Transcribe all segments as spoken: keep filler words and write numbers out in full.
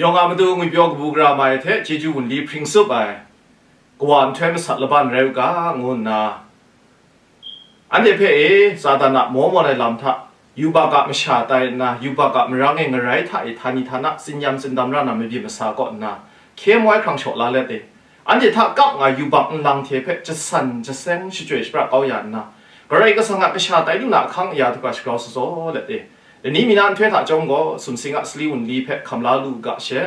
Yawng a matu ngwipyaw kabu gara mai hte chyeju wunli hpring tsup ai, kawa nhtoi masat laban rai u ga, ngu nna, anhte hpe e, Satan a maw mawn ai lam hta, yubak a masha tai nna, yubak a marang e ngarai hta e htani htana, tsinyam tsindam ra na mabyin masa kaw nna, hkye moi hkrang shaw la let e, anhte hta kap nga yubak nlang hte hpe jasan jaseng shachyoi shapra kau ya nna, Karai Kasang a kasha tai lu na ahkang aya hta shagrau shazaw let e, lani mi na nhtoi hta chyawm gaw, sumsing a sali wunli hpe hkam la lu u ga she,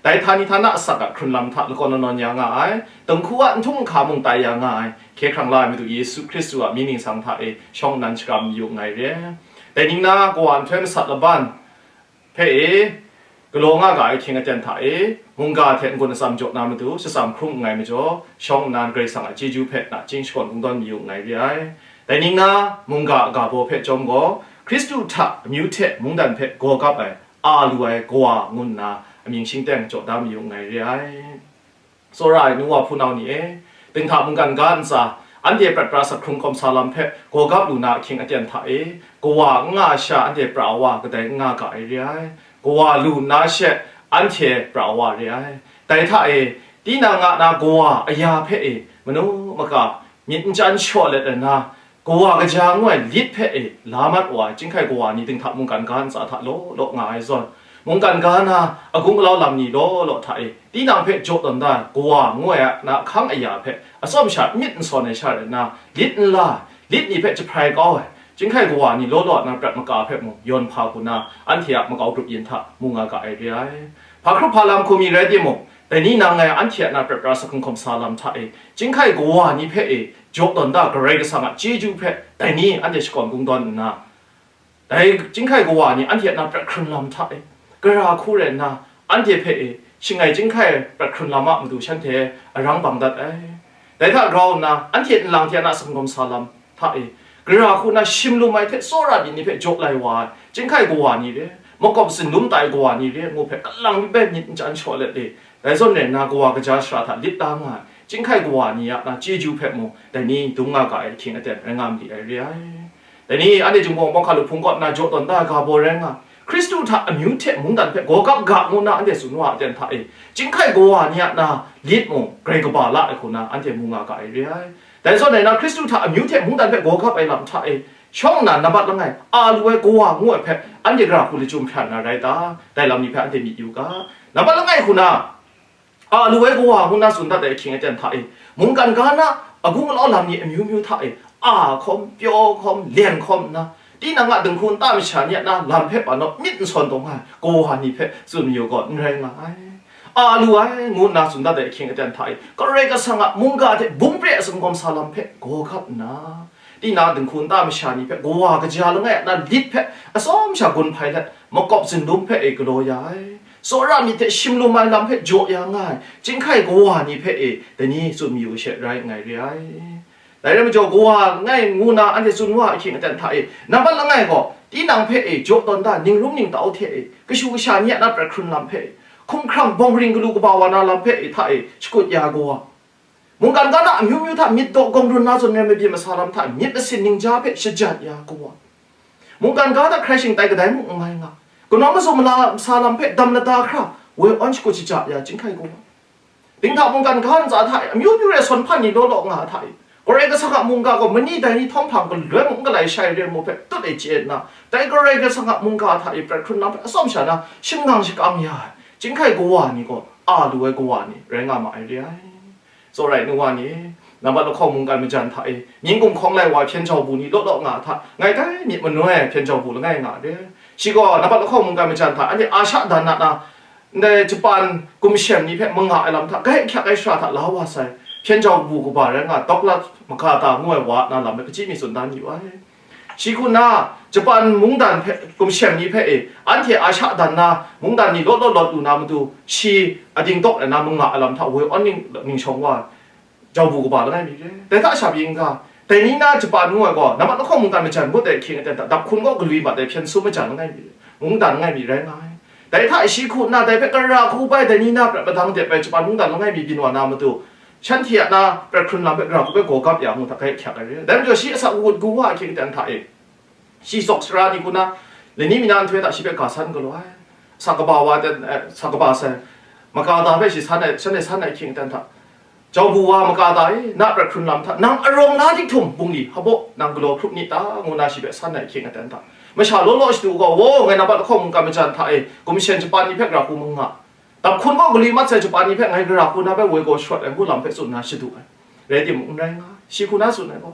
dai htani htana asak a hkrun lam hta lakawn lanawn ya nga ai, dinghku a nhtung nhka mung tai ya nga ai, hkye hkrang la ai Madu Yesu Hkristu a mying ningsang hta e shawng nnan shakram yu nngai re. Dai ning na, kawa nhtoi masat laban hpe e, galaw nga ga ai ahkying aten hta e, mungga hte n-gun atsam jaw na matu shatsam hkrum nngai majaw, shawng nnan Karai Kasang a chyeju hpe nachying shakawn kungdawn mayu nngai re ai. Dai ning na, mungga a ga baw hpe chyawm gaw, Hkristu hta amyu hte mungdan hpe gaw gap ai, a lu ai kawa ngu nna amying shingteng jaw da mayu nngai re ai. Tsawra ai nu wa hpunau ni e, dinghta mungkan ga ntsa, anhte prat pra sak hkrung hkawm sa lam hpe gaw gap lu na ahkying aten hta e, kawa n nga sha anhte pra wa kadai n nga ga ai re ai. Kawa lu nna she, anhte pra wa re ai. Dai hta e, tinang a na kawa aya hpe e, manu maka, myit n chyan shaw let ai na, kawa kaja ngu ai lit hpe e la mat wa ai, chyinghkai kawa ni dinghta mungkan ga ntsa hta law law nga ai zawn, mungkan ga na agung alau lam ni law law hta e, tinang hpe jaw tawn da ai kawa ngu ai a na ahkang aya hpe atsawm sha myit n sawn ai sha rai nna, lit nla, lit ni hpe jahprai kau ai, chyinghkai kawa ni law law na prat maka hpe mung yawn hpa hku na, anhte a makau grup yin hta mu nga ga ai re ai. Hpa hkrup hpa lam hku mi rai timung, dai ni nang ngai anhte a na prat pra sak hkrung hkawm sa lam hta e, chyinghkai kawa ni hpe e, jaw tawn da Karai Kasang a chyeju hpe dai ni anhte shakawn kungdawn nna, dai chyinghkai kawa ni anhte a na prat hkrun lam hta e, gara hku rai nna, anhte hpe e, shangai chyinghkai prat hkrun lam a matu shanhte arang bang dat ai. Dai hta grau nna, anhte nlang hte a na sumgawm sa lam hta e, gara hku na shim lum ai hte tsawra myit ni hpe jaw lai wa ai, chyinghkai kawa ni re, makawp zindum tai kawa ni re, ngu hpe kalang myit bai myit n chyan shaw let e, dai zawn rai nna, kawa kaja shara hta lit da nga ai, chyinghkai kawa ni a na chyeju hpe mung, dai ni dum nga ga ai ahkying aten rai nga ma li ai re ai. Dai ni, anhte Jinghpaw Wunpawng hkalup hpung kaw nna jaw tawn da ai ga baw rai nga, Hkristu hta amyu hte mungdan hpe gaw gap ga ngu nna anhte tsun wa ai aten hta e, chyinghkai kawa ni a na lit mung grai kaba la ai hku na anhte mu nga ga ai re ai. Dai zawn rai nna, Hkristu hta amyu hte mungdan hpe gaw gap ai lam hta e, shawng nna nambat langai, a lu ai kawa ngu ai hpe, anhte gara hku lachyum hpyan na rai ta? Dai lam ni hpe anhte myit yu ga. Nambat langai hku na, a lu ai kawa ngu na tsun dat ai ahkying aten hta e, mungkan ga na agung alau lam ni amyu myu hta e, a hkawm, pyaw hkawm, len hkawm nna, tinang a dinghku nta masha ni a na lam hpe pa naw myit n sawn taw nga ai kawa ni hpe tsun mayu gaw n rai nga ai. A lu ai, ngu nna tsun dat ai ahkying aten hta e, Karai Kasang a mungga hte bum pre a sumgawm sa lam hpe gaw gap nna, tinang dinghku nta masha ni hpe kawa kaja langai a na lit hpe atsawm sha gun hpai let, makawp zindum hpe e galaw ya ai, tsawra myit hte shim lum ai lam hpe jaw ya nga ai, chyinghkai kawa ni hpe e dai ni tsun mayu she rai nngai re ai. Dai rai majaw, kawa langai ngu na anhte tsun wa ahkying aten hta e, nambat langai gaw, tinang hpe e jaw tawn da, ningrum ningtau hte e, kashu kasha ni a na prat hkrun lam hpe e, hkumhkrang bawng ring galu kaba wa na lam hpe e hta e shakut ya ai kawa, mungkan ga na amyu myu hta myit daw gawng run na zawn rai mabyin masa lam hta myit masin ningja hpe shajat ya ai kawa, mungkan ga hta hkrai shingtai kadai mung n mai nga, kanawn mazum mala masa lam hpe dam lata hkra woi awn shakut shaja ya chyinghkai kawa, dinghta mungkan ga ntsa hta e amyu myu rai sawn hpan ni law law nga hta e, Karai Kasang a mungga gaw mani dai ni htawm hpang galoi mung n galai shai re ai mu hpe tut e chye nna, dai Karai Kasang a mungga hta e prat hkrun lam hpe atsawm sha na shangang shakang ya ai, chyinghkai kawa ni gaw a lu ai kawa ni rai nga ma ai re ai. Tsawra ai nu wa ni, nambat lahkawng mungkan majan hta e, mying gumhkawng lai wa ai hpyen jau bu ni law law nga hta, ngai tai myit manoi ai hpyen jau bu langai nga re. Shi gaw nambat lahkawng mungkan majan hta, anhte Asha dan na na, ndai Japan gumshem ni hpe manga ai lam hta, gai ahkyak ai shara hta la wa sai, hpyen jau bu kaba rai nga, Douglas Makata ngu ai wa a na lam hpe kachyi mi tsun dan yu ai. Shi hku na, Japan mungdan hpe, gumshem ni hpe e, anhte Asha dan na, mungdan ni law law lawt lu na matu, shi ading tawk ai na manga ai lam hta woi awn ning, ning shawng wa, jau bu kaba langai mi re. Dai hta sha pyi n ga, dai ni na Japan ngu ai gaw, nambat lahkawng mungkan majan ngut ai ahkying aten hta, dap hkun kaw galwi mat ai hpyen sum majan langai mi re, mungdan langai mi rai nga ai. Dai hta shi hku nna, dai hpe gara hku bai dai ni na prat madang dep ai Japan mungdan langai mi byin wa na matu, shanhte a na prat hkrun lam hpe gara hku bai gaw gap ya ngu hta gai ahkyak ai re. Dai majaw shi asak gut gu wa ahkying aten hta e, shi tsawk sara ni hku na, lani mi na nhtoi hta shi hpe ga san galaw ai. sa kaba wa ten, eh, sa kaba sai, makata hpe shi san ai, shanhte san ai ahkying aten hta, jau bu wa makata e, na prat hkrun lam hta, nang arawng la diktum bungli hpaw nang galaw hkrup ni ta, ngu na shi hpe san ai ahkying aten hta, masha law law shadu gaw, wo, ngai nang hpa lahkawng mungkan majan hta e, gumshen shapan ni hpe gara hku manga, dap hkun gaw galaw mat sai shapan ni hpe ngai gara hku na hpe woi gaw sharawt ai ngu lam hpe tsun na shadu ai. Rai timung, n rai nga ai, shi hku na tsun ai gaw,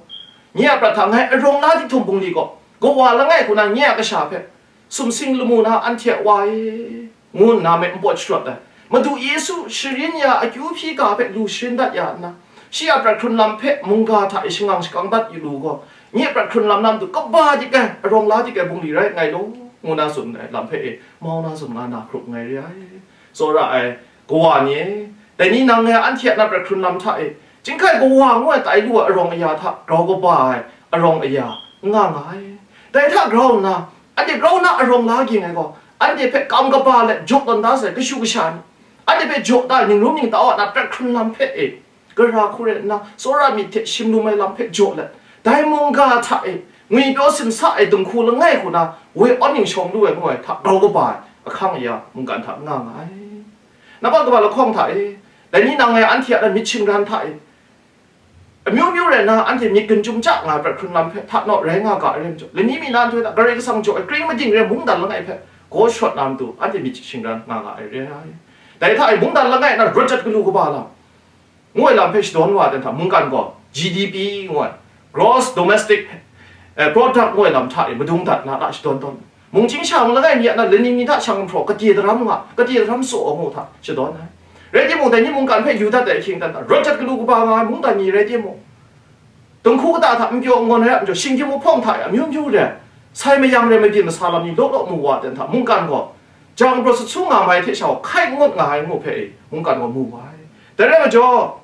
nye a prat hta ngai arawng la diktum bungli gaw, kawa langai hku na nye a kasha hpe, sumsing lamu na anhte a wa e, ngu nna myit npawt sharawt ai. Madu Yesu sharin ya akyu hpyi ga hpe lu sharin dat ya nna, shi a prat hkrun lam hpe mungga hta e shangang shakang dat yu lu gaw, nye prat hkrun lam na matu kaba dik ai, arawng la dik ai bungli rai nngai law, ngu na tsun ai lam hpe e, mau na tsun nga na hkrup nngai re ai. Tsawra ai kawa ni e, dai ni nang ngai anhte a na prat hkrun lam hta e, chyinghkai kawa ngu ai tai lu ai arawng aya hta grau kaba ai arawng aya n nga nga ai. Dai hta grau nna, anhte grau na arawng la ging ai gaw, anhte hpe kam kaba let jaw tawn da sai kashu kasha ni, anhte hpe jaw da ai ningrum ningtau a na prat hkrun lam hpe e, gara hku rai nna, tsawra myit hte shim lum ai lam hpe jaw let, dai mungga hta e, ngwipyaw simsa ai dinghku langai hku na, woi awn ning shawng lu ai ngu ai hta grau kaba ai ahkang aya mungkan hta n nga nga ai. Nang hpa kaba lahkawng hta e, dai ni nang ngai anhte a myit shingran hta e, amyu myu rai nna, anhte myit gun chyum ja nga ai prat hkrun lam hpe hta naw rai nga ga ai rai majaw, lani mi na nhtoi hta Karai Kasang jaw ai kring mading re mungdan langai hpe gaw sharawt na matu, anhte myit shingran nga nga ai re ai. Dai hta e mungdan langai na rawt jat galu kaba lam, ngu ai lam hpe shadawn wa ai ten hta, mungkan gaw G D P ngu ai, Gross Domestic, eh, Product ngu ai lam hta e madung dat na hta shadawn tawn ai. Mung chying sha mung langai mi a na lani mi hta shang hpraw, kade daram nga, kade daram tsaw ngu hta shadawn ai. Rai timung, dai ni mungkan hpe yu dat ai ahkying aten hta, rawt jat galu kaba nga ai mungdan ni rai timung, dinghku kata hta n pyaw n gawn ai a majaw, shinggyim wuhpawng hta e amyu myu re ai, sai mayang re ai mabyin masa lam ni law law mu wa ai ten hta, mungkan gaw jang prawt sut su nga mai hte sha gaw hkai n ngut nga ai ngu hpe e, mungkan gaw mu wa ai. Dai rai majaw,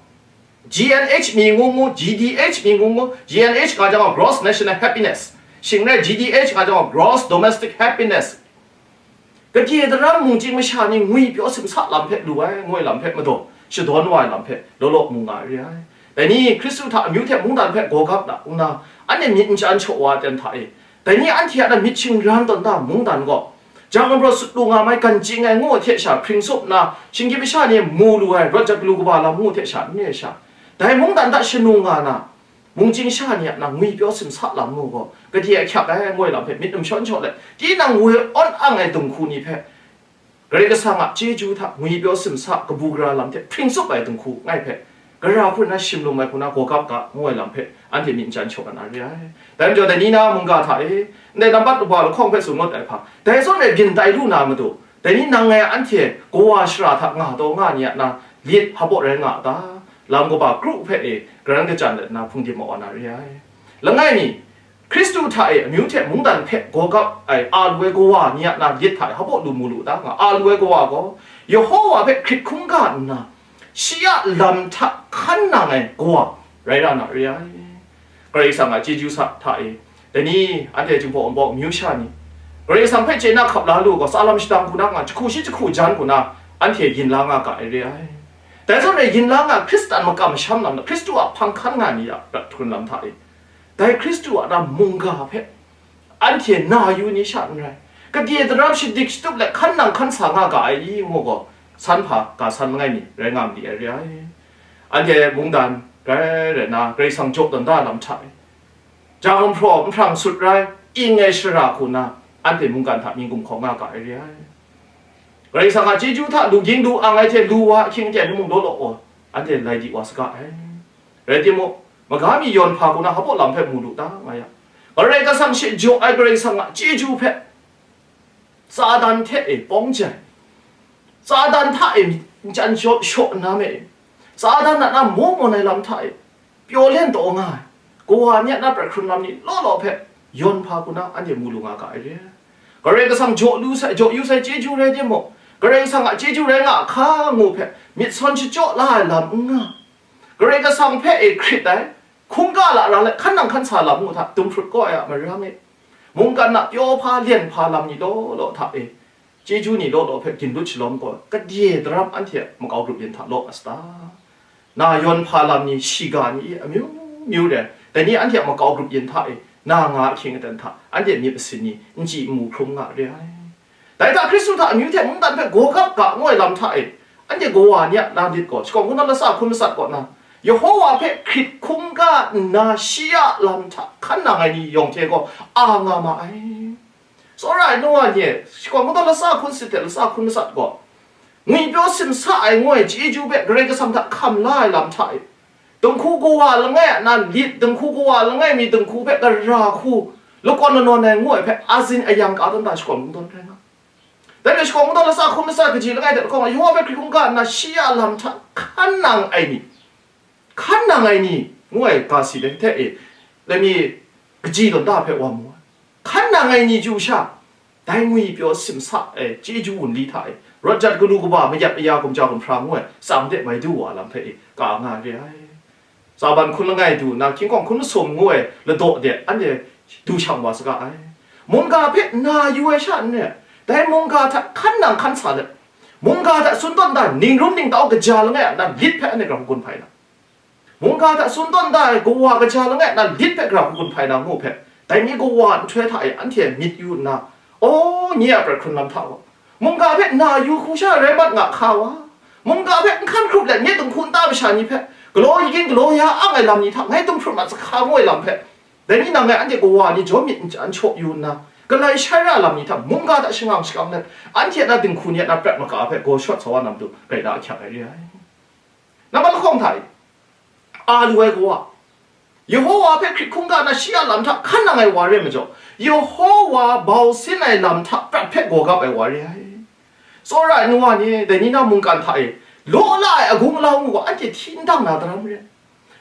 G N H mi ngu ngu, G D H mi ngu ngu, G N H nga jang gaw Gross National Happiness, shing rai G D H nga jang gaw Gross Domestic Happiness, kade daram mung chying masha ni ngwipyaw simsa lam hpe lu ai, ngu ai lam hpe madaw shadawn wa ai lam hpe law law mu nga ai re ai. Dai ni Hkristu hta amyu hte mungdan hpe gaw gap na nna, anhte myit n chyan shaw wa ai ten hta e, dai ni anhte a na myit shingran tawn da mungdan gaw, jang prawt sut lu nga mai gan chying ai ngu hte sha hpring tsup nna, shinggyim masha ni mu lu ai rawt jat galu kaba lam ngu hte sha n re ai sha, dai mungdan hta shanu nga na, mung chying sha ni a na ngwipyaw simsa lam ngu gaw, kade ahkyak ai ngu ai lam hpe myit n shawn shaw let, tinang woi awn ang ai dinghku ni hpe, Karai Kasang a chyeju hta ngwipyaw simsa kabu gara lam hte hpring tsup ai dinghku ngai hpe, gara hku na shim lum ai hku na gaw gap ga, ngu ai lam hpe anhte myit n chyan shaw na re ai. Dai majaw, dai ni na mungga hta e, ndai nambat kaba lahkawng hpe tsun ngut ai hpa, dai zawn e byin tai lu na matu, dai ni nang ngai anhte kawa shara hta nga taw nga ni a na lit hpaw rai nga a ta? Lam kaba kru hpe e, karan kachyan let nna hpungdim maw na re ai. Langai mi, Hkristu hta e amyu hte mungdan hpe gaw gap ai a lu ai kawa ni a na lit hta e hpaw lu mu lu ta nga a lu ai kawa gaw, Yehowa hpe hkrit hkungga nna, shi a lam hta hkan nang ai kawa rai ra na re ai. Karai Kasang a chyeju sa hta e, dai ni anhte Jinghpaw Wunpawng amyu sha ni, Karai Kasang hpe chye na hkap la lu gaw, tsa lam shadang hku na nga, jahku shi jahku jan hku na, anhte yin la nga ga ai re ai. Dai zawn e yin la nga, Hkristan makam masham lam na, Hkristu a hpang hkan nga ni a prat hkrun lam hta e, dai Hkristu a na mungga hpe anhte na yu ni sha n rai, kade daram shadik shatup let hkan nang hkan sa nga ga ai i, ngu gaw, san hpa ga san langai mi rai nga ma li ai re ai. Anhte mungdan grai rai nna, Karai Kasang jaw tawn da lam hta e, jang nhpraw nhprang sut rai, ing ai shara hku na, anhte mungkan hta mying gumhkawng nga ga ai re ai. Karai Kasang a chyeju hta lu ging lu ang ai hte lu wa ahkying aten mung law law gaw, anhte lai di wa saga ai. Rai timung, maga mi yawn hpa hku na hpaw lam hpe mu lu ta nga yang, Karai Kasang she jaw ai Karai Kasang a chyeju hpe, Satan hte e pawng jai, Satan hta e myit n chyan shaw, shaw nna me, Satan a na maw mawn ai lam hta e pyaw len taw nga ai, kawa ni a na prat hkrun lam ni law law hpe yawn hpa hku na anhte mu lu nga ga ai re. Karai Kasang jaw lu sai, jaw yu sai chyeju rai timung, Karai Kasang a chyeju rai nga hka ngu hpe myit sawn shachyaw la ai lam n nga, Karai Kasang hpe e hkrit ai, hkungga lara let hkan nang hkan sa lam ngu hta dum hprut kau ai a marang e, mungkan a pyaw hpa lyen hpa lam ni law law hta e, chyeju ni law law hpe ginlut shalawm gaw, kade daram anhte a makau grup yin hta law a sata? Na yawn hpa lam ni, shiga ni, amyu myu re ai, dai ni anhte a makau grup yin hta e na nga ahkying aten hta, anhte myit masin ni n chyi n mu hkrum nga re ai. Dai hta Hkristu hta amyu hte mungdan hpe gaw gap ga ngu ai lam hta e, anhte kawa ni a na lit gaw, shakawn kungdawn latsa hkun matsat kaw na, Yehova hpe hkrit hkungga nna shi a lam hta hkan nang ai ni yawng hte gaw a nga ma ai. Tsawra ai nu wa ni e, shakawn kungdawn latsa hkun sit hte latsa hkun matsat gaw, ngwipyaw simsa ai ngu ai chyeju hpe Karai Kasang hta hkam la ai lam hta e, dinghku kawa langai a na lit, dinghku kawa langai mi dinghku hpe gara hku, lakawn lanawn ai ngu ai hpe azin ayang ka dan da shakawn kungdawn rai nga. Dai hpe shakawn kungdawn latsa hkun matsat kaji langai hte lahkawng, Yehova hpe hkrit hkungga nna shi a lam hta hkan nang ai ni, hkan nang ai ni, ngu ai ga si de hte e, lami kaji tawn da hpe wa mu ai. Hkan nang ai ni chyu sha, dai ngwipyaw simsa ai chyeju wunli hta e, rawt jat galu kaba mayat maya gumja gumhpra ngu ai tsam de mai du wa lam hpe e, ka nga re ai. Tsaban hkun langai du nna, hkying hkawng hkun masum ngu ai ladaw de anhte du shang wa saga ai. Mungga hpe na yu ai sha n re, dai mungga hta hkan nang hkan sa let, mungga hta tsun tawn da ning rum ningtau kaja langai a na lit hpe anhte gara hku gun hpai na, mungga hta tsun tawn da ai kawa kaja langai a na lit hpe gara hku gun hpai na ngu hpe, dai ni kawa nhtoi hta e anhte myit yu nna, aw, nye a prat hkrun lam hta gaw, mungga hpe na yu hku sha rai mat nga hka wa, mungga hpe n hkan hkrup let nye dinghku nta masha ni hpe, galaw yagyin galaw ya ang ai lam ni hta ngai dum hprut mat sa hka ngu ai lam hpe, dai ni nang ngai anhte kawa ni jaw myit n chyaw yu nna, galai shai ra lam ni hta mungga hta shangang shakang let, anhte a na dinghku ni a na prat maga hpe gaw shawt sa wa na matu, gaida ahkyak ai re ai. Nambat lahkawng hta e, a lu ai kawa, Yehova hpe hkrit hkungga na shi a lam hta hkan nang ai wa re ai majaw, Yehova bau sin ai lam hta prat hpe gaw gap ai wa re ai. Tsawra ai nu wa ni, dai ni na mungkan hta e, law la ai agung alau ngu gaw anhte hti n dang na daram re.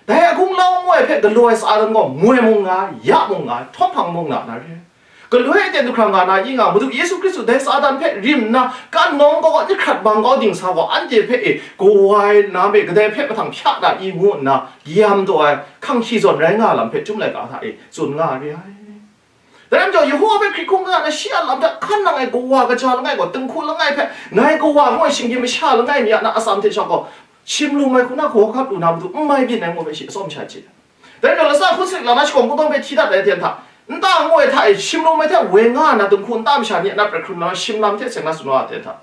Dai agung alau ngu ai hpe galaw ai Satan gaw moi mung nga, ya mung nga, htawm hpang mung nga na re. Galoi aten du hkra nga na i nga, Madu Yesu Hkristu dai Satan hpe rim nna, kan nawng kau, ni hkrat bang kau dingsa gaw anhte hpe e, kawa ai na me kadai hpe mahtang hpya na i ngu nna, yam taw ai, hkang hki zawn rai nga lam hpe chyum laika hta e, tsun nga re ai. Dai lam jaw, Yehova hpe hkrit hkungga na shi a lam hta hkan nang ai kawa kaja langai gaw, dinghku langai hpe, ngai kawa ngu ai shinggyim masha langai mi a na atsam hte sha gaw, shim lu mai hku na gaw gap lu na matu n mai byin ai ngu hpe shi atsawm sha chye. Dai majaw, latsa hkun sit lang na shakawn kungdawn hpe hti dat ai aten hta, nta ngu ai hta e shim lu mai hte woi nga na dinghku nta masha ni a na prat hkrun lam shim lam hte seng na tsun wa ai aten hta,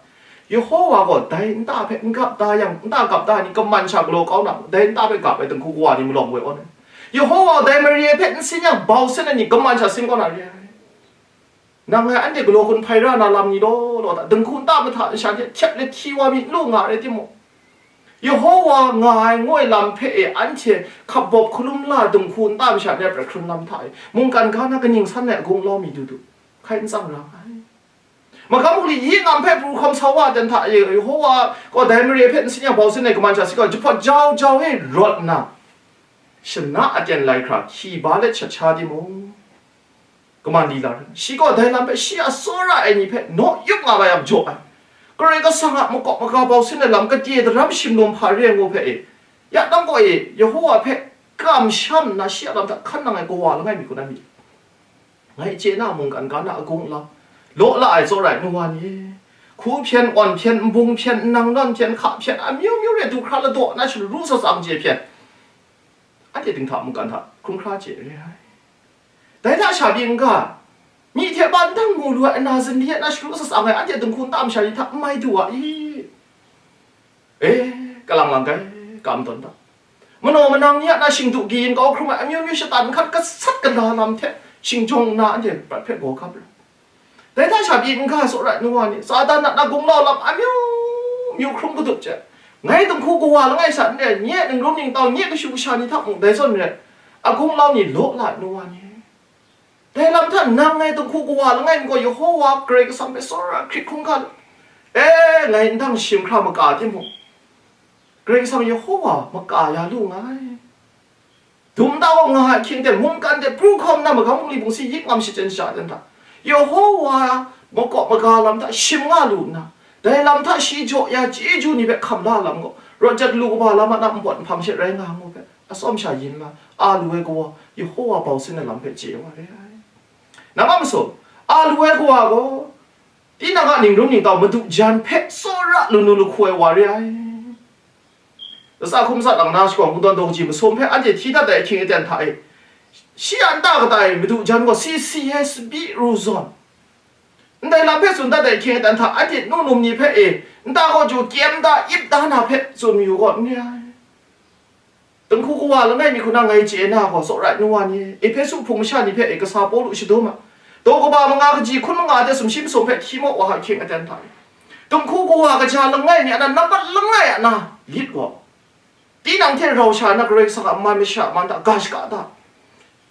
Yehova gaw dai nta hpe n gap da yang, nta gap da ai ni kaman sha galaw kau na, dai nta hpe gap ai dinghku kawa ni malawng woi awn ai. Yehova gaw dai mare hpe n sin yang, bau sin ai ni kaman sha sin kau na re ai. Nang ngai anhte galaw gun hpai ra na lam ni law law hta, dinghku nta mahta nsha hte hkyep let hti wa mi n lu nga rai timung, Yehova nga ai ngu ai lam hpe e anhte hkap bawp hkalum la dinghku nta masha ni a prat hkrun lam hta e, mungkan ga na kaning san ai agung alau mi du du, hkai n tsang ra ai. Magam bungli yi ngam hpe pru hkawm sa wa ai aten hta e, Yehova gaw dai mare hpe n sin yang, bau sin ai kaman sha sin kau, jahpawt jau jau e rawt nna, shana aten lai hkra hkyi ba let shat sha timung, kaman lila rai. Shi gaw dai lam hpe shi a tsawra ai ni hpe naw yup nga ma yang jaw ai. Karai Kasang a makawp maga bau sin ai lam, kade daram shim lum hpa re ai ngu hpe e, ya dang gaw e, Yehova hpe kamsham nna shi a lam hta hkan nang ai kawa langai mi hku na myit. Ngai chye na mungkan ga na agung alau, law la ai tsawra ai nu wa ni, hku hpyen, awn hpyen, nbung hpyen, nnang nawn hpyen, hka hpyen, amyu myu re du hkra ladaw na sharu tsang chye hpyen, anhte dinghta mungkan hta hkrum hkra chye re ai. Dai hta sha pyi n ga, myi hte ban dang mu lu ai ana zinli ai na sharu tsang ai anhte dinghku nta masha ni hta n mai du wa i? E, kalang lang kai, kam tawn da. Manaw manang ni a na shingdu kayin kau hkrum ai amyu myu shatan hkan gasat gala lam hte shingjawng nna anhte prat hpe gaw gap ai. Dai hta sha pyi n ga tsawra ai nu wa ni, Satan a na gunglau lam amyu myu hkrum kadup hte, ngai dinghku kawa langai sha n re ai, nye ningrum ningtau, nye kashu kasha ni hta mung dai zawn re ai, agunglau ni law la ai nu wa ni. Dai lam hta nang ngai dinghku kawa langai mi gaw, Yehova Karai Kasang hpe tsawra hkrit hkungga lu. E, ngai ndang shim hkra maka timung, Karai Kasang Yehova maka ya lu nga ai. Dum da wa nga ai ahkying ten, mungkan de pru hkawm na, magam bungli bungsi yik ngam shachyen sha ten hta, Yehova makawp maga lam hta shim nga lu nna, dai lam hta shi jaw ya chyeju ni hpe hkam la lam gaw, rawt jat lu kaba lam a na npawt nhpang she rai nga ngu hpe, atsawm sha yin la, a lu ai kawa, Yehova bau sin ai lam hpe chye wa re ai. Nang a masum, a lu ai kawa gaw, tinang a ningrum ningtau madu jan hpe tsawra lanu lahku ai wa re ai. Latsa hkum tsat lang na, shakawn kungdawn daw kaji masum hpe anhte hti dat ai ahkying aten hta e, shi a nta kata e madu jan gaw si si ai, tsabyi ru zawn, Ndai lam hpe tsun dat ai hkying aten hta, anhte nu num ni hpe e, nta kaw ju kyem da, ip da na hpe tsun mayu gaw n re ai. Dinghku kawa langai mi hku na ngai chye na gaw, tsawra ai nu wa ni, Ehpesu hpung masha ni hpe e kasa Pawlu shadum ai. Daw kaba manga kaji hkun manga de sumshi masum hpe hti maw wa hkying aten hta e, dinghku kawa kaja langai mi a na nampat langai a na lit gaw, tinang hte rau sha na Karai Kasang a man masha man hta ga shaka da,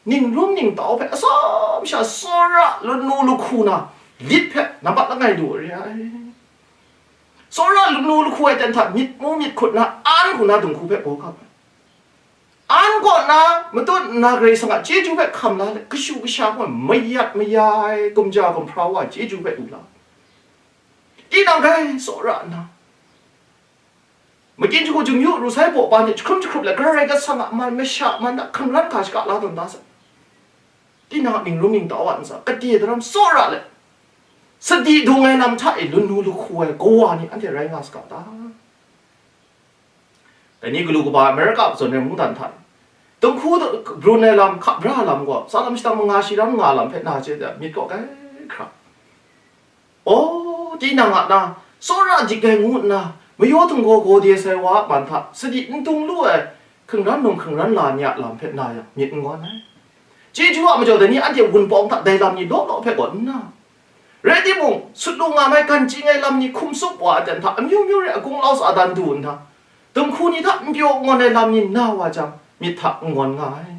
ningrum ningtau hpe atsawm sha tsawra lanu lahku na lit hpe nampat langai lu re ai. Tsawra lanu lahku ai ten hta myit mu myit hkut na an hku na dinghku hpe baw kap ai. An kaw na matut nna Karai Kasang a chyeju hpe hkam la let, kashu kasha gaw mayat maya ai, gumja gumhpraw wa ai chyeju hpe lu la. Tinang gai tsawra nna, makyin jahku jungyu ru sai baw ba ni jahkrum jahkrup let, Karai Kasang a man masha man hta hkangran ga shaka la tawn da sai. Tinang a ningrum ningtau a ntsa, kade daram tsawra let, sadi dung ai lam hta e lanu lahku ai kawa ni anhte rai nga saga ta? Dai ni galu kaba Amerika zawn ai mungdan hta e, dinghku brun ai lam, hkap bra ai lam gaw, tsalam shadang manga shi ram nga lam hpe na chye de, myit gaw kai hkra. Aw, tinang a na, tsawra dik ai ngu nna, mayaw htinggaw gaw de sai wa a man hta, sadi n dung lu ai, hkangran num hkangran la ni a lam hpe na yang, myit n ngawn ai. Chyeju a majaw dai ni anhte wunpawng hta dai lam ni law law hpe gaw n na, rai timung, sut lu nga mai gan chying ai lam ni hkum tsup wa ai ten hta, amyu myu re a gunglau sa dan du nna, dinghku ni hta n pyaw n ngawn ai lam ni na wa jang, myit hta n ngawn nga ai.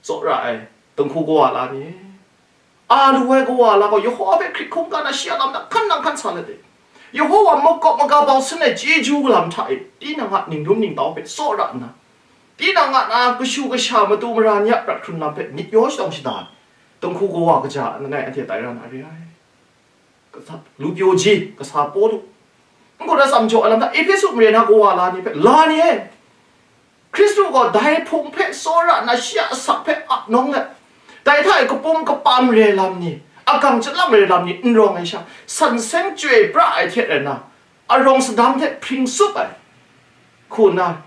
Tsawra ai, dinghku kawa la ni, a lu ai kawa la gaw, Yehova hpe hkrit hkungga na shi a lam na hkan nang hkan sa let e. Yehova makawp maga bau sin ai chyeju lam hta e, tinang a ningrum ningtau hpe tsawra nna, tinang a na kashu kasha matu mara ni a prat hkrun lam hpe myit yaw shadawng shada ai, dinghku kawa kaja langai anhte tai ra na re ai. Kasa, lu pyaw ji, kasa Pawlu, n-gun atsam jaw ai lam hta, Ehpesu mare na kawa la ni hpe, la ni e, Hkristu gaw dai hpung hpe tsawra nna shi a asak hpe ap nawng let, dai hta e kapum kapam re lam ni, agang chyalam re lam ni n rawng ai sha, san seng chyoi pra ai hte rai nna, arawng sadang hte hpring tsup ai, hku nna,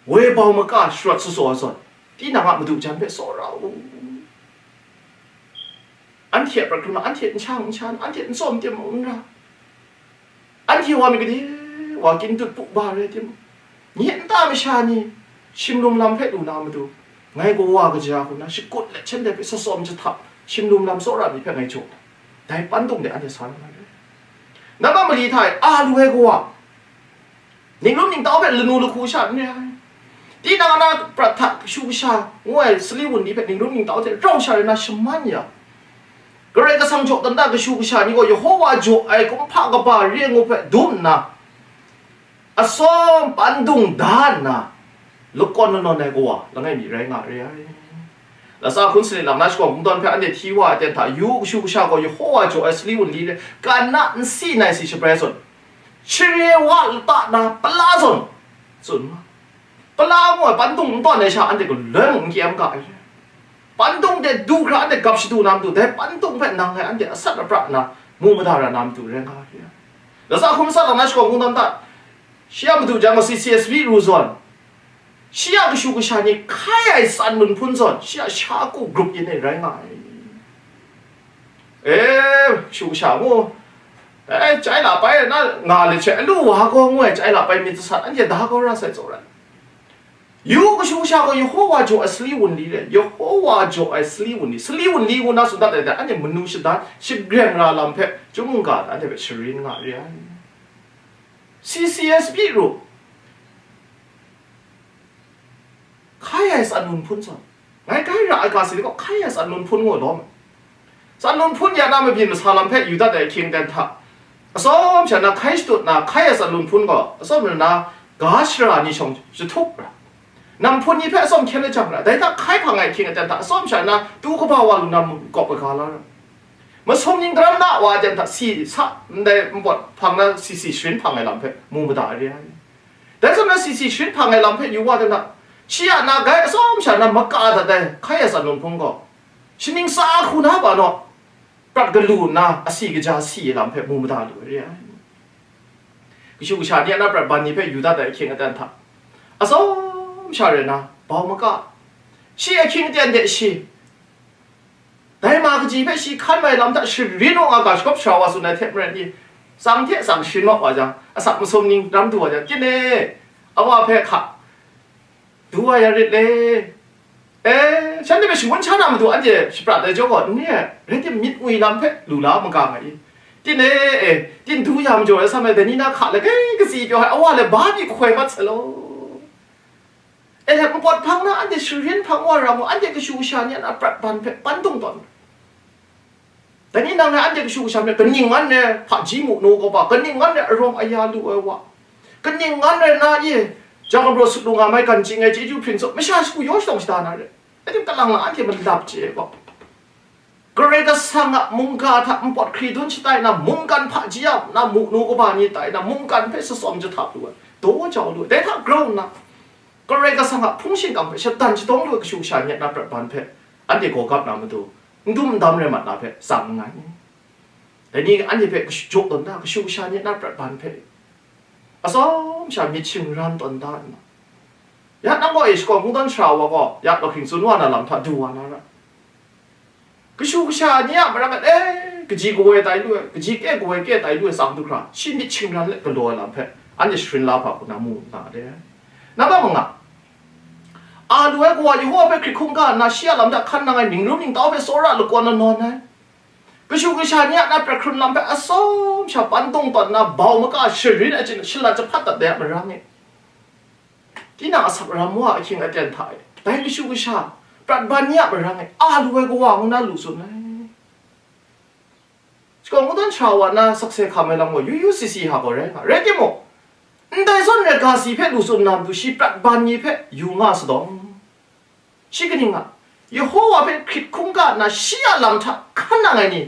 woi bau maka sharawt sutsaw ai zawn, tinang a madu jan hpe tsawra u. Anhte a prat hkrun na, anhte n shang n shan, anhte n tsawm timung n ra, anhte wa myit gade wa kyin dut pu ba rai timung, nye nta masha ni shimlum lam hpe lu na matu, ngai kawa kaja hku na shakut let shanhte hpe shatsawm jahtap, shimlum lam tsawra ni hpe ngai jaw, dai pandung de anhte sa na rai. Nang a mali hta e a lu ai kawa, ningrum ningtau hpe lanu lahku sha n re ai. Tinang a na prat hta kashu kasha ngu ai sali wunli hpe ningrum ningtau hte rau sha rai na shaman ya, Karai Kasang jaw dan da kashu kasha ni gaw Yehova jaw ai kumhpa kaba re ai ngu hpe dum nna, atsawm pandung da nna, lakawn lanawn ai kawa langai mi rai nga re ai. Latsa hkun sanit lang na shakawn kungdawn hpe anhte hti wa ai ten hta, yu kashu kasha gaw Yehova jaw ai sali wunli re, kan na nsi nai si shabrai zawn, share wa lata na pala zawn tsun ma. Pala ngu ai pandung n tawn ai sha anhte galoi mung n kyem ga ai. Pandung de du hkra anhte gap shadu na matu, dai pandung hpe nang ngai anhte atsat apra nna mu mada ra na matu rai nga ai. Latsa hkum sa lang na shakawn kungdawn hta, shi a madu jang gaw C C S B ru zawn, shi a kashu kasha ni hkai ai tsan lun hpun zawn, shi a sha ku grup yin e rai nga ai. E, kashu kasha mu, e, chyai la pai na nga let she, alu wa gaw ngu ai chyai la pai myit jasat anhte da kau ra sai tsaw rai. Yu kashu kasha gaw Yehova jaw ai sali wunli re, Yehova jaw ai sali wunli, sali wunli ngu na tsun dat ai dai, anhte manu shadan, shagreng ra lam hpe, chyum mungga hta anhte hpe sharin nga re ai. C C S B ru, hkai ai tsan lun hpun zawn, ngai gai ra ai ga si gaw, hkai ai tsan lun hpun ngu lawm ai. Tsan lun hpun ya na mabyin masa lam hpe yu dat ai ahkying ten hta, atsawm sha na hkai shadut na hkai ai tsan lun hpun gaw, atsawm na ga shara ni shawng jahtuk ra, nam hpun ni hpe atsawm hkyen lajang ra, dai hta hkai hpang ai ahkying aten hta atsawm sha na tu kaba wa lu na makawp kaga la ra, masum ning daram na wa aten hta si sa ndai npawt hpang na si si sharin hpang ai lam hpe mu mada ai re ai. Dai zawn na si si sharin hpang ai lam hpe yu wa dan hta, shi a na gai atsawm sha na maka dat ai hkai ai tsan lun hpun gaw, shaning tsa hku na ba naw, prat galu nna asi kaja si ai lam hpe mu mada lu ai re ai. Kashu kasha ni a na prat ban ni hpe yu dat ai ahkying aten hta, atsawm sha rai na, bau maka, shi ahkying aten de shi, dai ma kaji hpe shi hkan mai lam hta sharin u nga ga, shagawp sara wa tsun ai hte maren ni, tsang hte tsang sharin wa jang, asak masum ning ram du wa jang, tine, a wa hpe hka, du wa ya rit le. E, shanhte hpe shangun sha na matu anhte shaprat ai jaw gaw, n re ai, rai timung, myit ngwi lam hpe lu la magang ai i? Tine, e, tin du ya majaw ai, sa mai, dai ni na hka langai katsi pyaw ai, a wa le ba ni hkoi mat sai law. E, npawt hpang na anhte sharin hpang wa ra mu, anhte kashu kasha ni a prat ban hpe pan dung tawn. Dai ni nang rai anhte kashu kasha hpe, kaning ngan rai hpaji mu nu kau pa, kaning ngan rai arawng aya lu ai wa, kaning ngan rai na e, jang gumrawt sut lu nga mai gan ching ai chyeju hpring tsup, masha shagu yaw shadawng shada na re. Rai tim, kalang lang anhte malap chye ai gaw, Karai Kasang a mungga hta npawt hkri dun shatai na, mungkan hpaji a na mu nu kaba ni tai na, mungkan hpe shatsawm jahtap lu ai, daw jau lu ai, dai hta grau nna, Karai Kasang a hpung shingkang hpe shatan shadawng lu ai kashu kasha ni a prat ban hpe anhte gawgap na matu, n dum n dam rai mat na hpe tsang nngai. Dai ni anhte hpe kashu-, jaw tawn da, kashu kasha ni a prat ban hpe atsawm sha myit shingran tawn da nna, ya nang gaw e, shakawn kungdawn sara wa gaw, ya lahkring tsun wa na lam hta du wa na ra. Kashu kasha ni a marang e, e, kaji kawoi tai lu ai, kaji ke kawoi ke tai lu ai tsang du hkra, shi myit shingran let galaw ai lam hpe anhte sharin la hpa hku na mu nga de. Nang a manga, a lu ai kawa Yehova hpe hkrit hkungga nna, shi a lam hta hkan nang ai ningrum ningtau hpe tsawra lakawn na nawn ai, kashu kasha ni a na prat hkrun lam hpe atsawm sha pan dung tawn nna, bau maka sharin achyin shalat jahpat dat ai a marang e. Tinang asak ram wa ahkying aten hta e, dai kashu kasha, prat ban ni a marang e, a lu ai kawa ngu na lu tsun ai. Shakawn kungdawn sara wa na sakse hkam ai lam gaw yu yu si si hta gaw rai nga, rai timung, ndai zawn rai ga si hpe lu tsun na matu, shi prat ban ni hpe yu nga sadawng, shi kaning a, Yehova hpe hkrit hkungga nna, shi a lam hta hkan nang ai ni,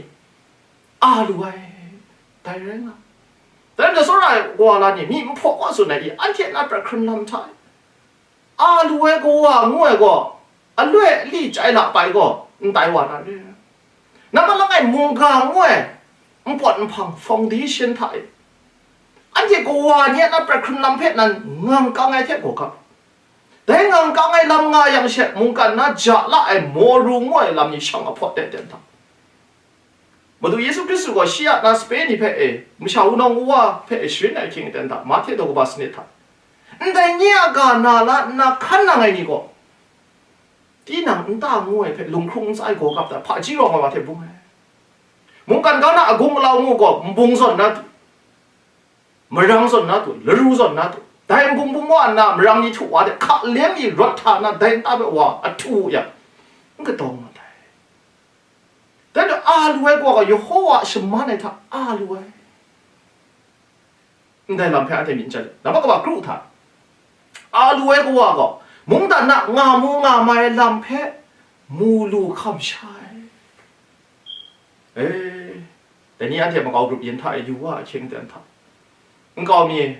a lu ai, dai rai nga. Dai majaw, tsawra ai kawa la ni, myi nhpaw kaw tsun ai i, anhte na prat hkrun lam hta e, a lu ai kawa ngu ai gaw, aloi ali chyai la pai gaw, n tai wa na re. Nambat langai mungga ngu ai npawt nhpang foundation hta e, anhte kawa ni a na prat hkrun lam hpe nan ngang kang ai hte gaw ga, dai ngang kang ai lam nga yang she, mungkan na ja la ai Moru ngu ai lam ni shang ahpawt de ten hta. Madu Yesu Hkristu gaw shi a na sape ni hpe e, masha wunawng wuwa hpe e sharin ai ahkying aten hta, Mahte daw kaba sanit hta, ndai nye a ga na la nna hkan nang ai ni gaw, tinang nta ngu ai hpe lunghkrung ntsa e gaw gap dat, hpaji rawng ai wa hte bung ai. Mungkan ga na agung alau ngu gaw, nbung zawn na tu, marang zawn na tu, laru zawn na tu, dai nbung bung wa nna marang ni htu wa de, hka leng ni rawt hta na, dai nta hpe wa a htu yang, n kadawng mat ai. Dai hte a lu ai kawa gaw Yehova a shaman ai hta a lu ai. Ndai lam hpe anhte myit n chye, nambat kaba kru hta, a lu ai kawa gaw mungdan na nga mu nga mai lam hpe mu lu hkam sha ai. E, dai ni anhte makau grup yin hta e yu wa ahkying aten hta, nkau mi,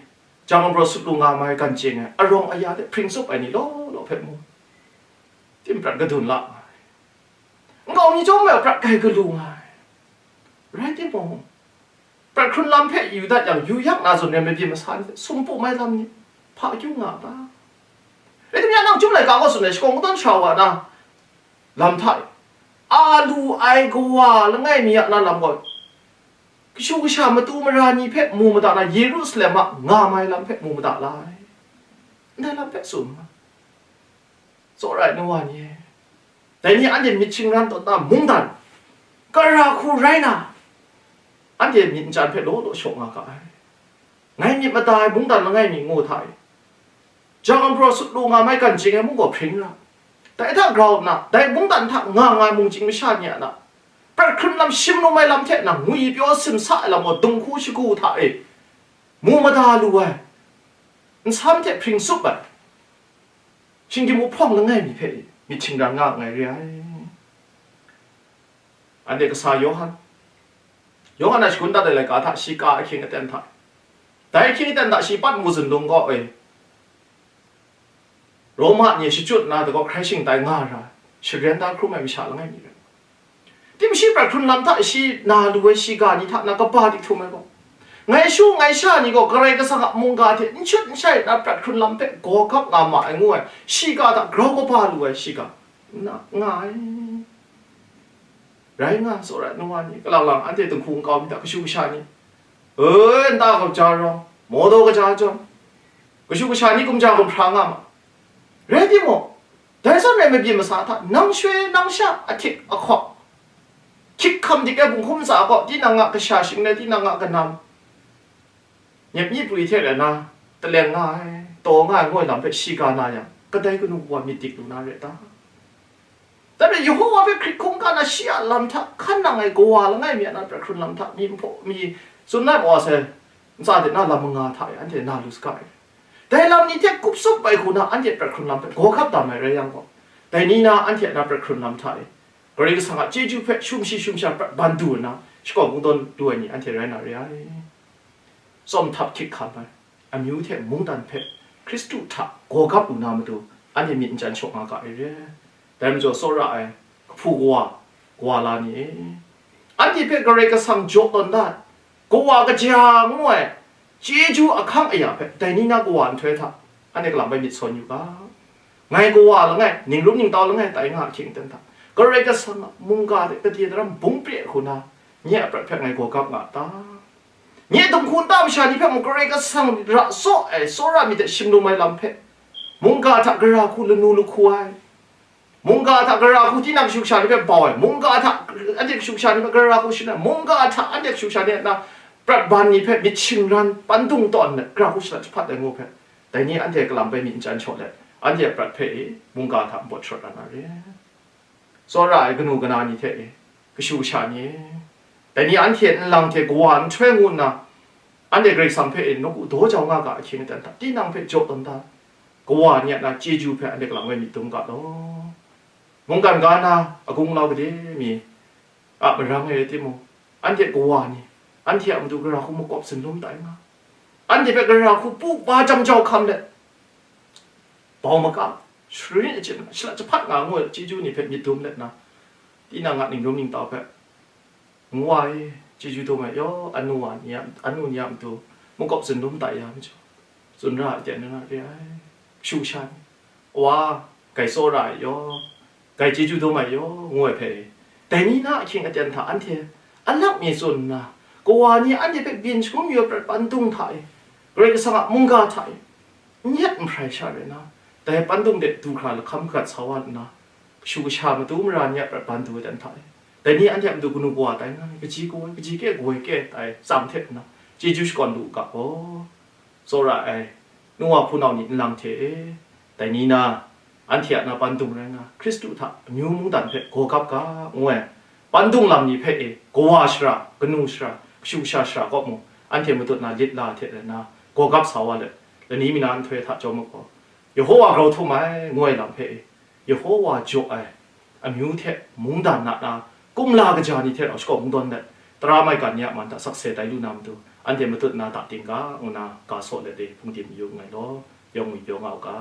jang gumrawt sut lu nga mai gan ching ai, arawng aya hte hpring tsup ai ni law law hpe mu, tim prat kadun la nga ai. Nkau mi chyawm ai prat kai galu nga ai. Rai timung, prat hkrun lam hpe yu dat yang, yu yak na zawn rai mabyin masa ni hte sumpu mai lam ni hpa kyu nga ta? Rai tim ya, nang Chyum laika gaw tsun ai, shakawn kungdawn sara wa na lam hta e, a lu ai kawa langai mi a na lam gaw, kashu kasha matu mara ni hpe mu mada na, Yerusalem a nga mai lam hpe mu mada lai. Ndai lam hpe tsun nga. Tsawra ai nu wa ni e, dai ni anhte myit shingran tawn na mungdan, kara hku rai na, anhte myit nchan hpe law law shaw nga ga ai. Ngai myit mada ai mungdan langai mi ngu hta e, jang gumrawt sut lu nga mai gan ching ai mung gaw hpring ra, dai hta grau nna, dai mungdan hta nga nga ai mungchying masha ni a na, prat hkrun lam shim lum ai lam hte nang ngwi pyaw simsa ai lam gaw, dinghku shagu hta e mu mada lu ai, nsam hte hpring tsup ai, shinggyim wuhpawng langai mi hpe myit shingran nga nngai re ai. Anhte kasa Yawhan, Yawhan a shagun dat ai laika hta, shiga ahkying aten hta, dai ahkying aten hta shi Patmu zunlung kaw e, Roma ni shachyut nna, dagaw hkrai shingtai nga ra, sharen da hkrum ai masha langai mi rai. Tim shi prat hkrun lam hta shi na lu ai shiga ni hta na kaba dik htum ai gaw, ngai shu ngai sha ni gaw Karai Kasang a mungga hte n shut n shai na prat hkrun lam hpe gaw gap nga ma ai ngu ai shiga hta grau kaba lu ai shiga na nga ai. Rai nga, tsawra ai nu wa ni, kalang lang anhte dinghku nkau mi hta kashu kasha ni, e, nta kaja rawng, mawdaw kaja jawng, kashu kasha ni gumja gumhpra nga ma. Rai timung, dai zawn rai mabyin masa hta, nang shoi nang sha, ahtik ahkawk, hkyik hkam dik ai bunghkum ntsa kaw, tinang a kasha shing rai, tinang a kanam, nyep myi pri hte rai na, taleng nga ai, taw nga ai, ngoi lam hpe shiga na yang, kadai kanu wa myit dik lu na rai ta? Dai hpe Yehowa hpe hkrit hkungga na shi a lam hta hkan nang ai kawa langai mi a na prat hkrun lam hta mi nhpaw mi tsun ai maw sai, ntsa de na lam manga hta e anhte na lu saga ai. Dai lam ni hte kup sup ai hku na anhte prat hkrun lam hpe gaw hkap dam ai rai yang gaw, dai ni na anhte a na prat hkrun lam hta e Karai Kasang a chyeju hpe shumshi shumsha prat ban du nna, shakawn kungdawn du ai ni anhte rai na re ai. Tsawm htap hkyik hkam ai, amyu hte mungdan hpe Hkristu hta gaw gap lu na matu, anhte myit n chyan shaw nga ga ai re. Dai majaw, tsawra ai, kahpu kawa, kawa la ni e, anhte hpe Karai Kasang jaw tawn da ai, kawa kaja ngu ai chyeju ahkang aya hpe dai ni na kawa nhtoi hta anhte kalang bai myit sawn yu ga. Ngai kawa langai, ningrum ningtau langai tai nga ahkying aten hta, Karai Kasang a mungga hte gade daram bung pre hku na, nye a prat hpe ngai gaw gap nga a ta? Nye dinghku nta masha ni hpe mung Karai Kasang ra tsaw ai tsawra myit hte shimlum ai lam hpe, mungga hta gara hku lanu lahku ai, mungga hta gara hku tinang kashu kasha ni hpe bau ai, mungga hta anhte kashu kasha ni hpe gara hku shin ai, mungga hta anhte kashu kasha ni a na prat ban ni hpe myit shingran pandung tawn let gara hku shalat jahpat ai ngu hpe, dai ni anhte kalang bai myit n chyan shaw let, anhte a prat hpe e mungga hta npawt sharawt na na re. Tsawra ai kanu kana ni hte e, kashu kasha ni e, dai ni anhte nlang hte kawa nhtoi ngu nna, anhte Karai Kasang hpe e nawku daw jau nga ga ahkying aten hta, tinang hpe jaw tawn da, kawa ni a na chyeju hpe anhte kalang bai myit dum ga law. Mungkan ga na a gunglau gade mi a marang e rai timung, anhte kawa ni anhte a matu gara hku makawp zunlum tai nga, anhte hpe gara hku pu pa jam jau hkam let, bau makam, sharin achyin, shalat jahpat nga ngu ai chyeju ni hpe myit dum let na, tinang a ningrum ningtau hpe, ngu wa e, chyeju dum ai yaw, anu wa ni a, anu ni a matu makawp zunlum tai ya majaw, tsun ra ai ten na re ai, shu shan, wa, gai tsawra ai yaw, gai chyeju dum ai yaw, ngu ai hpe, dai ni na ahkying aten hta anhte alak mi tsun nna, kawa ni anhte hpe byin shangun yu ai prat pandung hta e, Karai Kasang a mungga hta e, n yet n hprai sha rai na, dai pandung de du hkra lahkam hkat sa wa nna, kashu kasha matu mara ni a prat ban du ai dan hta e, dai ni anhte a matu kanu kawa tai nga ai, kaji kaw ai, kaji ke kaw ai ke tai tsam hte nna, chyeju shakawn lu u ga gaw, tsawra ai, nu wa hpunau ni nlang hte e, dai ni na, anhte a na pandung rai nga, Hkristu hta amyu mungdan hpe gaw gap ga, ngu ai, pandung lam ni hpe e, kawa shara, kanu shara, kashu kasha shara kaw mung, anhte matut na lit la hte rai nna, gaw gap sa wa let, lani mi na nhtoi hta chyawm u gaw, Yehowa grau htum ai, ngu ai lam hpe e, Yehowa jaw ai, amyu hte mungdan na na, kumla kaja ni hte rau shakawn kungdawn let, tara maigan ni a man hta sakse tai lu na matu, anhte matut na ta ting ga, ngu na ga saw let e, hpungdim mayu nngai law, yawng ngwi pyaw nga u ga.